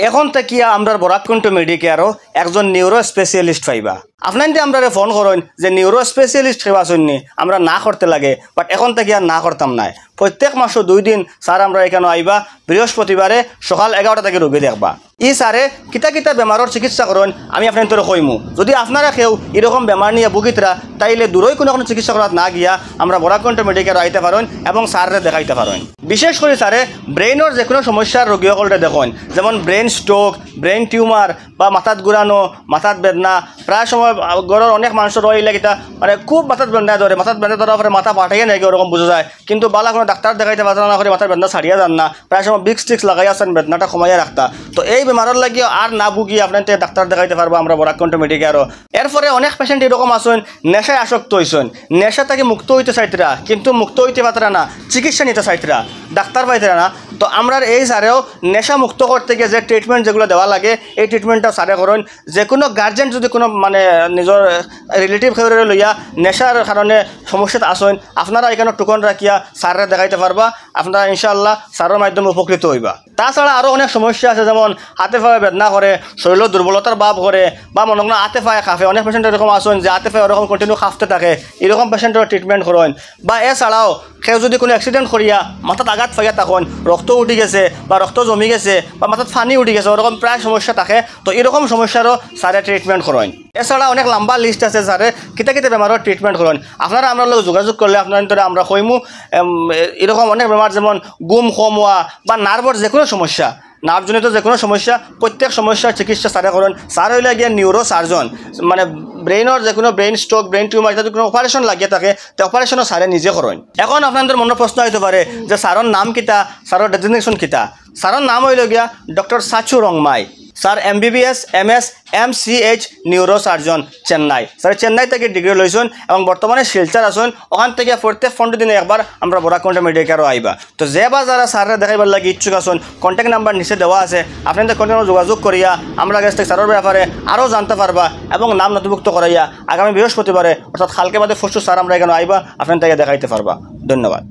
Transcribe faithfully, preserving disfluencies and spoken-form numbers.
এখন থাকিয়া আমরার বরাক কণ্ঠ মেডিকেয়ারও একজন নিউরো স্পেশালিস্ট পাইবা। আপনাইন্তে আমরারে ফোন করইন যে নিউরো স্পেশালিস্ট কেউ আছইন নি, আমরা না করতে লাগে, but এখন থাকি আর না করতাম নায়। প্রত্যেক মাসো দুই দিন স্যার আমরার এখানো আইবা, বৃহস্পতিবারে সকাল এগারোটা থাকি রোগী দেখবা। ই স্যারে কিতা কিতা বেমারর চিকিৎসা করইন আমি আপনাইন্তরে কইমু। যদি আপনারা কেউ ইরকম বেমার নিয়া ভুগিতরা, তাইলে দূরই কুনু কুনু চিকিৎসা করাত না গিয়া আমরার বরাক কণ্ঠ মেডিকেয়ারো আইতা পারইন এবং স্যাররে দেখাইতা পারইন। বিশেষ করি স্যারে ব্রেইনর যে কুনু সমস্যার রোগী অকলরে দেখইন, যেমন ব্রেইন স্ট্রোক, ব্রেইন টিউমার বা মাথাত ঘুরানো, মাথাত বেদনা। প্রায় সময়, আহ, ঘরর অনেক মানষর অইলে কিতা, মানে, খুব মাথাত বেদনা ধরে, মাথাত বেদনা ধরার পরে মাথা ফাটিয়া নেগি ওরকম বুঝা যায়, কিন্তু বালা কুনু ডাক্তার দেখাইতে পারতা না করি মাথার বেদনা ছাড়িয়া যার না। প্রায় সময় ভিক্স টিক্স লাগাইয়া আছইন বেদনাটা কমাইয়া রাখতা। তো এই বেমারর লাগি আর না ভুগি আপনাইন্তে ডাক্তার দেখাইতা পারবা আমরার বরাক কণ্ঠ মেডিকেয়ারো। এরপরে অনেক পেশেন্ট এরকম আছইন নেশায় আসক্ত অইছইন, নেশা থাকি মুক্ত অইতা চাইতরা, কিন্তু মুক্ত অইতা পারতরা না, চিকিৎসা নিতা চাইতরা, ডাক্তার পাইতরা না। তো আমরার এই স্যারেও নেশা মুক্ত করতে গিয়া যে ট্রিটমেন্ট যেগুলা দেওয়া লাগে, এই ট্রিটমেন্টটা স্যারে করইন। যে কুনু গার্জিয়ান যদি কুনু, মানে, নিজর রিলেটিভ কেউরে লইয়া নেশার কারণে সমস্যাত আছইন, আপনারা এখানো টোকন রাখিয়া স্যাররে দেখাইতা পারবা। আপনারা ইনশাআল্লাহ স্যারর মাধ্যমে উপকৃত অইবা। তাছাড়া আরও অনেক সমস্যা আছে, যেমন হাতে পায়ে বেদনা করে, শরীরো দুর্বলতার ভাব করে, বা মনো করইন হাতে পায়ে কাঁপে। অনেক পেশেন্ট এরকম আছইন যে হাতে পায়ে ওরকম কন্টিনিউ কাঁপতে থাকে, এরকম পেশেন্টর ট্রিটমেন্ট করইন। বা এছাড়াও কেউ যদি কুনু অ্যাক্সিডেন্ট করিয়া মাথাত আঘাত পাইয়া থাকইন, রক্ত উঠি গেছে বা রক্ত জমি গেছে বা মাথাত পানি উঠি গেছে, ওরকম প্রায় সমস্যা থাকে, তো এরকম সমস্যারও স্যারে ট্রিটমেন্ট করইন। এছাড়া অনেক লম্বা লিস্ট আছে স্যারে কিতা কিতা বেমারর ট্রিটমেন্ট করইন। আপনারা আমরার লগে যোগাযোগ করলে আপনাইন্তরে আমরা কইমু, এম, এ-, এরকম অনেক বেমার, যেমন ঘুম কম অওয়া বা নার্ভর যে কুনু সমস্যা, নার্ভজনিত যে কুনু সমস্যা, প্রত্যেক সমস্যার চিকিৎসা স্যারে করইন। স্যার অইলা গিয়া নিউরো সার্জন, মানে, ব্রেইনর যে কুনু ব্রেইন স্ট্রোক, ব্রেইন টিউমার ইত্যাদি কুনু অপারেশন লাগিয়া থাকে, তে অপারেশনও স্যারে নিজে করইন। এখন আপনাইন্তর মনর প্রশ্ন আইতো পারে যে স্যারর নাম কিতা, স্যারর ডেজিগনেশন কিতা? স্যারর নাম অইলা গিয়া ডক্টর সাচু Rongmai. Sir MBBS, MS, MCh, neuro surgeon, Chennai. স্যারে চেন্নাই থাকি ডিগ্রি লইছইন এবং বর্তমানে শিলচর আছইন। ওখান থাকি প্রত্যেক পনেরো দিনে একবার আমরার বরাক কণ্ঠ মেডিকেয়ারো আইবা। তো যে বা যারা স্যাররে দেখাইবার লাগি ইচ্ছুক আছইন, কন্ট্যাক্ট নাম্বার নিচে দেওয়া আছে, আপনাইন্তর কন্ট্যাক্ট নাম্বার যোগাযোগ করিয়া আমরার গেছ থাকি স্যারর ব্যাপারে আরও জানতা পারবা এবং নাম নথিভুক্ত করাইয়া আগামী বৃহস্পতিবারে, অর্থাৎ কালকে বাদে পরশু স্যার আমরার এখানো আইবা, আপনাইন্তরে দেখাইতা পারবা। ধন্যবাদ।